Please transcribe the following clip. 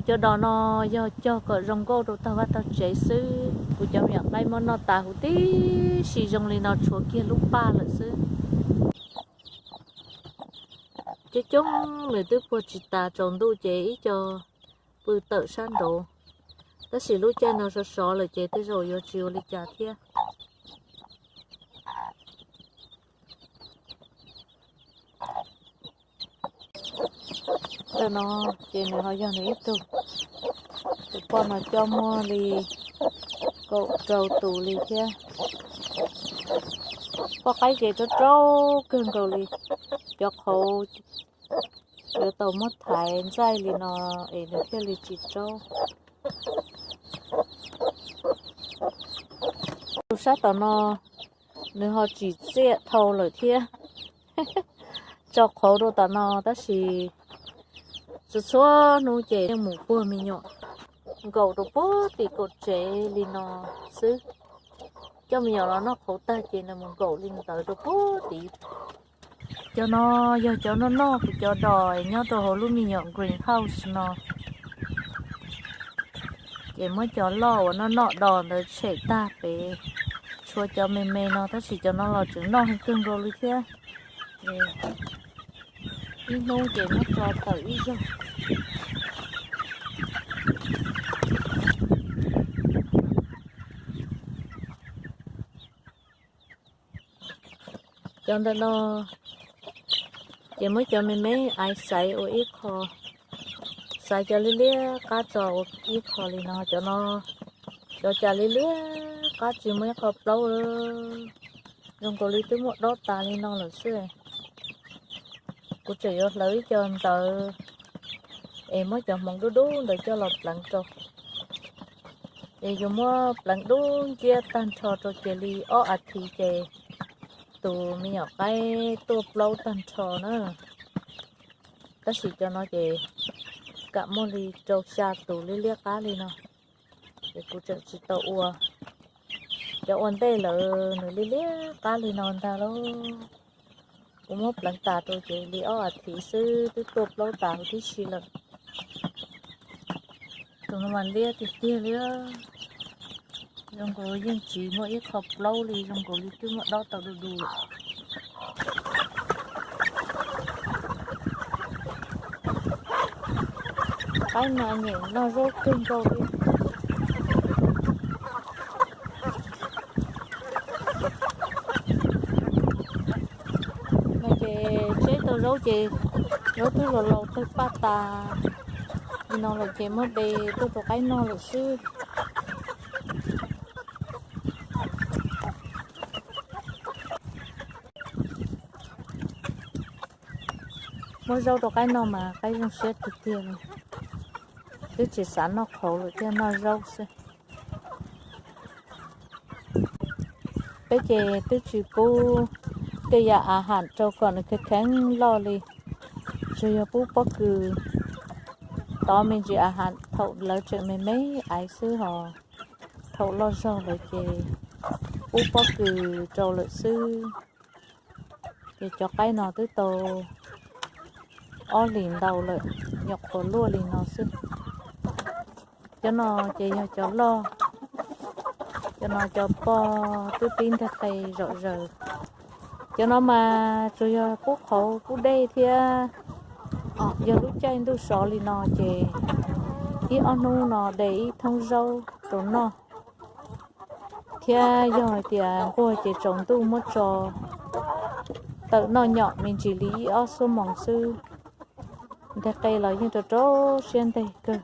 Cov dos no yog cog kom zoo nkauj rau tag vaj tag tsev xwb, kuv cov me nyuam qaib muab noj tas huv tib si zoo li no tshuav kiag lub paj lawm xwb. Coob coob nws twb puag tsis tas tsaus ntuj ces ib co pw tawm sab nraud, tab sis lub caij no sov sov lawm ces tej zaum yuav tsis ua li cas thiab. Ntawm no ces nws ho yog nws ib tug. Tus poj no coj muag li kaum rau tus li thiab. Poj qaib ces rau rau kawg nkaus li, cov qhauv yuav tau muab thaiv ntxaij li no es nws thiaj li tsis raub. Tus sab tom no nws ho tsim txiaj dhau lawm thiab. Tso qhauv rau tom no tab sis txhua txhua hnub ces yeej mus puag me nyuam nkaum rau puag tim kaum tsev li no xwb. Coj me nyuam los noj qhauv tag ces nws mus nkaum li ntawd rau puag tid. Cov no yog cov noj noj kuv cov dos nyob rau hauv lub me nyuam greenhouse no. Ces muab cov loj uas noj noj dos ntawd tshem tag pem, tshuav cov me me no tab sis cov no los tseem noj heev kawg nkaus li thiab. Ib hnub ces muab tso tawm ib zaug. Cov ntawm no ces muab cov me me aiv xaiv ua ib qho, xaiv cov liab liab qab tso ua ib qho li no. Cov no, cov cas liab liab qab tsis muaj ib qho plaub, zoo nkaus li twb muaj dob tas li no lawm xwb. Kuv tseem yuav hlawv ib co ntawd es muab cov hmoov dub dub ntawd coj los pleev rau. Es yuav muab pleev dub nciab tag nrho rau ces li ob as thiv ces tus me nyuam qaib tuaj plaub tag nrho na. Tab sis cov no ces kam muaj li rau xya tus liab liab qab li no, ces kuv tseem tsis tau ua. Cov ua ntej lawm nws liab liab qab li no ntag lauj. Kuv muab pleev tas rau ces li ob as thiv xwb twb tuaj plaub tas huv tib si lawm. Tus no mas liab tiag tiag li, zoo nkaus yeej tsis muaj ib qho plaub li, zoo nkaus li twb muaj dob tau du du lawm. Qaib no nyeem noj zaub kawg nkaus li. No ces tseb tau zaub ces zaub twb los laus tawg paj tas li no lawm ces muab de tuaj rau qaib noj lawm xwb. Muab zaub rau qaib noj mas qaib zoo siab tiag tiag li. Twb tsis xav noj qhauv lawm thiaj noj zaub xwb. Peb ces twb tsis pub tej yam a ham rau kom nws kheev kheev loj li, tsuas yog pub pob kws tov me ntsis a ham thaum lawv tseem me me aiv xwb, ho thaum loj zog lawm ces pub pob kws rau lawm xwb. Ces cov qaib no twb tau ob hlis ntau lawm, nyuam qhuav luaj li no xwb. Cov no ces yog cov loj, cov no cov poj twb pib nteg qe zom zaws. Cov no mas tsuas yog pub qhauv pub dej thiab, yog lub caij ntuj sov li no ces ib ob hnub no de ib thoob zaub rau noj, thiab yog hais tias nquag ces tsaus ntuj muab tso tawm noj nyom me ntsis li ib ob xuab moos xwb. Nteg qe los yeej rau rau siab nteg kawg.